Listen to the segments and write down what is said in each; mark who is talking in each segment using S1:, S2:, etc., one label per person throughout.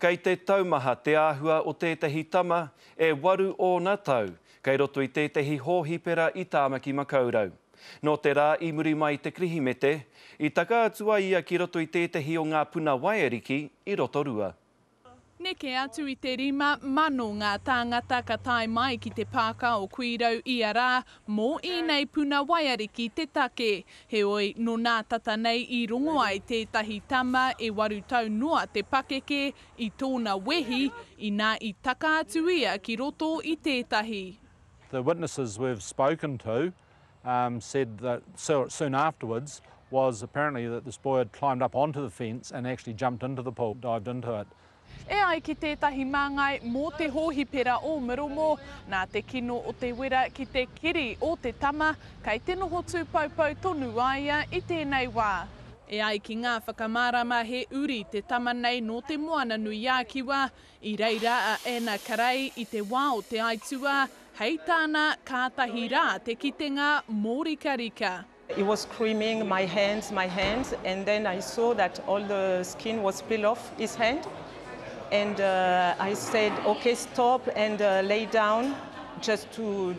S1: Kei te taumaha te āhua o tētahi tama e waru ōna tau, kei roto i tētahi hōhipera i Tāmaki Makaurau. Nō te rā i muri mai i te Kirihimete, i taka atu ai ia ki roto i tētahi o ngā puna waiariki i Rotorua.
S2: Neke atu i te 5,000 ngā tāngata ka tae mai ki te pāka o Kuirau ia rā, mō ēnei puna waiariki te take. Heoi, nō nā tata nei i rongo ai tētahi tama e waru tau noa te pakeke i tōna wehi, inā i taka atu ia ki roto i tētahi.
S3: The witnesses we've spoken to um, said that so, soon afterwards was apparently that this boy had climbed up onto the fence and actually jumped into the pool, dived into it.
S2: E ai ki tētahi māngai mō te hōhipera o Miromo, nā te kino o te wera ki te kiri o te tama, kei te noho tūpoupou tonu a ia i tēnei wā. E ai ki ngā whakamārama he uri te tama nei nō Te Moananui-a-Kiwa, I reira a Anna Kerei i te wā o te aituā, hei tāna, kātahi rā te kitenga mōrikarika.
S4: He was screaming, my hands, my hands, and then I saw that all the skin was peeled off his hand. And uh, I said, okay, stop and uh, lay down just to,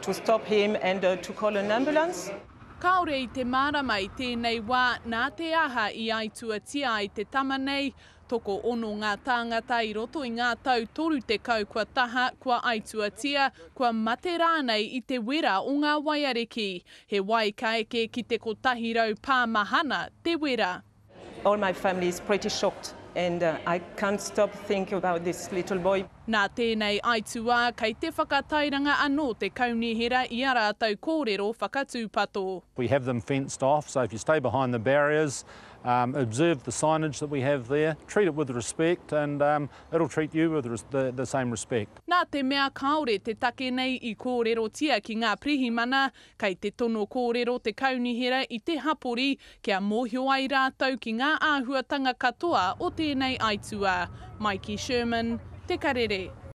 S4: to stop him and uh, to call an ambulance.
S2: Kāore i te mārama i tēnei wā nā te aha i aituatia ai te tama nei, Tokoono ngā tāngata i roto i ngā tau 30 kua taha, kua aituatia, kua mate rānei i te wera o ngā waiariki. He wai ka eke ki te 100 pā mahana te wera.
S4: All my family is pretty shocked and I can't stop think about this little boy.
S2: Nā tēnei aituā, kei te whakatairanga anō te kaunihera i ā rātou kōrero whakatūpato.
S3: We have them fenced off, so if you stay behind the barriers, um, observe the signage that we have there, treat it with respect and um, it'll treat you with the, the same respect.
S2: Nā te mea kāore te take nei i kōrerotia ki ngā pirihimana, kei te tono kōrero te kaunihera i te hapori kia mōhio ai rātou ki ngā āhuatanga katoa o tēnei aituā. Maiki Sherman, Te Karere.